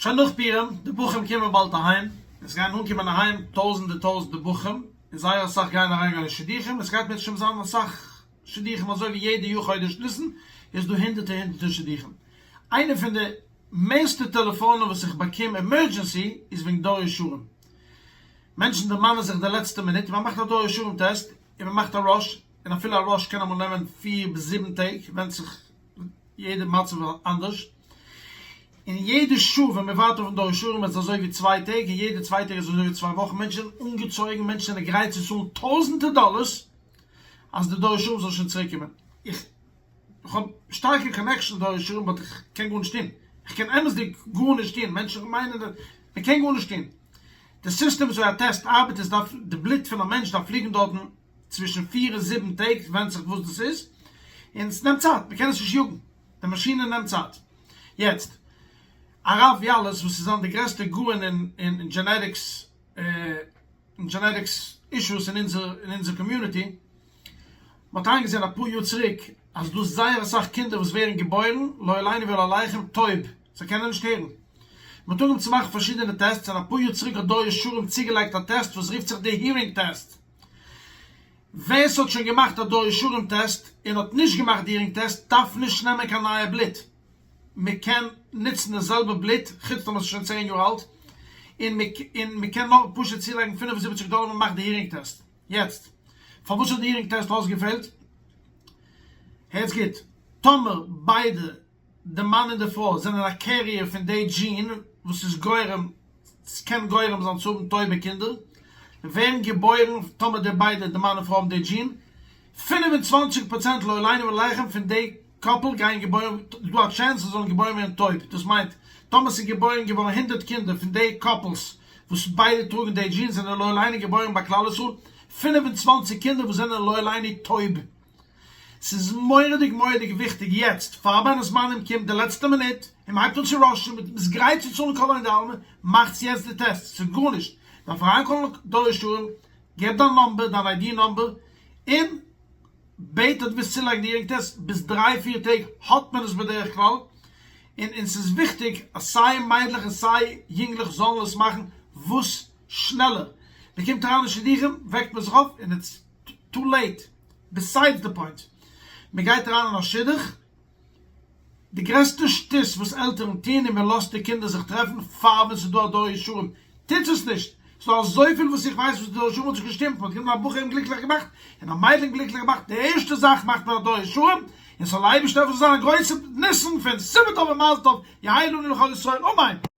שוין נאך פורים, די בחורים קומען באלד אהיים, עס גייען אנקומען אהיים טויזענטער טויזענטער בחורים, און זייער אסאך גייען אריינגיין אין שידוכים, עס גייט בעזהשי"ת זיין אסאך שידוכים אזוי ווי יעדע יאר חודש ניסן איז דא הונדערטער הונדערטער שידוכים, איינע פון די מערסטע טעלעפאנען וואס איך באקום emergency איז וועגן דור ישרים, מענטשן דערמאנען זיך די לעצטע מינוט, מען מאכט א דור ישרים טעסט און מען מאכט א rush, און אפילו א rush קען אמאל נעמען פיר ביז זיבן טעג, ווענדט זיך יעדע מצב איז אנדערש, און יעדע שעה ווען מען ווארט אויפן דור ישרים איז אזוי ווי צוויי טעג, און יעדע צוויי טעג איז אזוי ווי צוויי וואכן, מענטשן זענען אנגעצויגן, מענטשן זענען גרייט צו צאלן טויזענטער דאלערס אז די דור ישרים זאל שוין צוריק קומען. איך האב שטארקע connection דור ישרים but איך קען גארנישט טון, איך קען אמת'דיג גארנישט טון, מענטשן מיינען מען קען גארנישט טון, די סיסטעם וויאזוי א טעסט ארבעט איז דארף די בלוט פון א מענטש דארף ליגן דארטן צווישן פיר און זיבן טעג, ווענדט זיך וואס דאס איז, און ס'נעמט צייט, מ'קען עס נישט יאגן, די מאשינען נעמט צייט. יעצט, הרב יאלעס וואס איז זיין די גרעסטע גאון אין genetics, אין genetics issues אין אונזער אין אונזער community, מ'האט איינגעזען אפאר יאר צוריק אז דא זייער אסאך קינדער וואס ווערן געבוירן לא עלינו ולא עליכם טויב, זיי קענען נישט הערן. מ'האט אנגעהויבן צו מאכן פארשידענע tests און אפאר יאר צוריק האט דור ישרים צוגעלייגט א טעסט וואס רופט זיך די hearing test. ווער ס'האט שוין געמאכט א דור ישרים טעסט און האט נישט געמאכט די hearing test דארף נישט נעמען קיין נייע בלוט, מ'קען נוצן די זעלבע בלוט חוץ טאמער ס'איז שוין צען יאר אלט, און מ'קען נאר פשוט צולייגן 75 דאלער ווען מ'מאכט די hearing test. יעצט, פארוואס האט די hearing test אויסגעפעלט? הערטס גוט, טאמער ביידע די מאן און די פרוי זענען א carrier פון די דזשין וואס איז גורם, קען גורם זיין צו האבן טויבע קינדער, ווערן געבוירן טאמער די ביידע די מאן און פרוי האבן די דזשין, 25 פראצענט לא עלינו ולא עליכם פון די couple גייען געבוירן, איז דא א chance זיי זאלן געבוירן ווערן טויב, דאס מיינט טאמער ס'איז געבוירן געווארן הונדערט קינדער פון די couples וואס ביידע טראגן די דזשין זענען לא עלינו געבוירן ביי כלל ישראל 25 קינדער וואס זענען לא עלינו טויב. ס'איז מורא'דיג מורא'דיג וויכטיג יעצט פאר בין הזמנים קומט די לעצטע מינוט און מ'הייבט אן צו rush ן מ'איז גרייט צו צאלן כל הון דעלמא, מאכטס יעצט די טעסט, ס'איז גארנישט, דארף אריינקאלן דור ישרים, געב דיין number, דיין ID number, און בעט אז דו ווילסט צולייגן די hearing test, ביז דריי פיר טעג האט מען עס בדרך כלל, און און ס'איז וויכטיג אז סיי מיידלעך און סיי יונגלעך זאלן עס מאכן וואס שנעלער, מ'קומט אריין אין שידוכים וועקט מען זיך אויף און it's too late. Besides the point, מען גייט אריין אין א שידוך, די גרעסטע שטות וואס עלטערן טוען און מען לאזט די קינדער זיך טרעפן פאר ווען ס'איז דא א דור ישרים, טוטס עס נישט, ס'איז דא אזויפיל וואס איך ווייס וואס די דור ישרים האט זיך געשטימט, מען האט גענומען א בחור אומגליקליך געמאכט און א מיידל אומגליקליך געמאכט, די ערשטע זאך מאכט מען א דור ישרים, און ס'זאל אייבערשטער העלפן ס'זאל זיין א גרויסע ניסים פון סימן טוב ומזל טוב, יהא לנו ולכל ישראל, אמן!